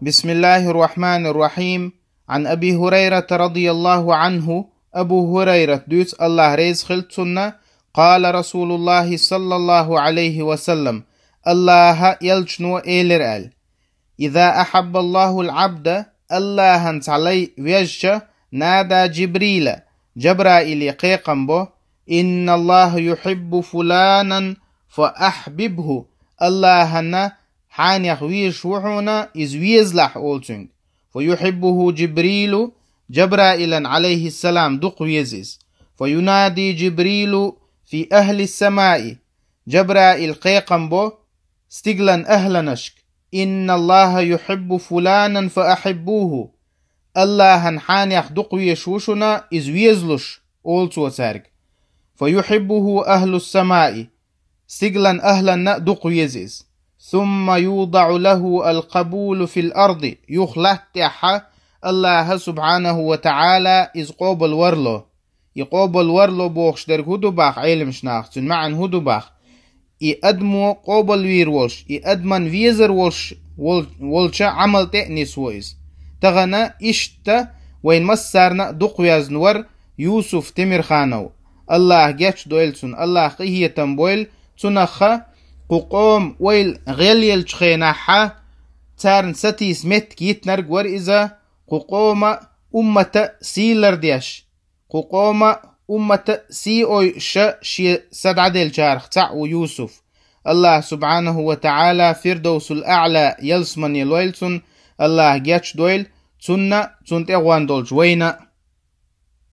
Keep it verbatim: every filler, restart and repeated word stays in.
بسم الله الرحمن الرحيم. عن أبي هريرة رضي الله عنه. Абу Хурайрат дуьйцу, АллахӀ реза хилла цунна, قال رسول الله صلى الله عليه وسلم, АллахӀа элчано элира аьлла: إذا أحب الله العبد, АллахӀан цхьа лай везча, نادى جبريل, Джабраиле кхайкхам бо: إن الله يحب فلانا فأحببه, АллахӀана хьанех везаш ву хьуна, иза везалахь, олу цуьнга. فيحبه جبريل, Джабраилан, عليه السلام, дукха веза иза. فينادي جبريل في أهل السماء, Джабраил кхайкхам бо стиглан ахӀланашка: إن الله يحب فلانا فأحبوه, АллахӀан хьанех дукха везаш ву шуна, иза везалуш, олу цо цаьрга. فيحبه أهل السماء, стиглан ахӀланна а дукха веза иза. ثم يوضع له القبول في الأرض, юха латта тӀехь АллахӀа, سبحانه وتعالى, иза къобалварло. И къобалварло бохуш дерг хӀун ду боху Ӏеламнаха, цуьнан маьӀна хӀун ду боху? И адамо къобалвийр волуш, и адаман везар волуш вол-, волчу Ӏамал тӀе а нисво иза. Тахана иштта вайн массарна а дукха везна вара Юсуф Темирханов. АллахӀа гечдойла цунна, АллахӀа къинхетам бойла цунах. Кху къоман ойла гӀелъеллачу хенахь, царна сатийса меттиг йитинарг вара иза, кху къоман умматан сий лардеш, кху къоман умматан сий ойуш шен са дӀаделлачарах цхьаъ ву Юсуф. АллахӀа, سبحانه وتعالى, Фирдовсул-АӀла ялсамане лойла цунна, АллахӀа гечдойла цунна а, цунна тӀегӀон долчу вайна а.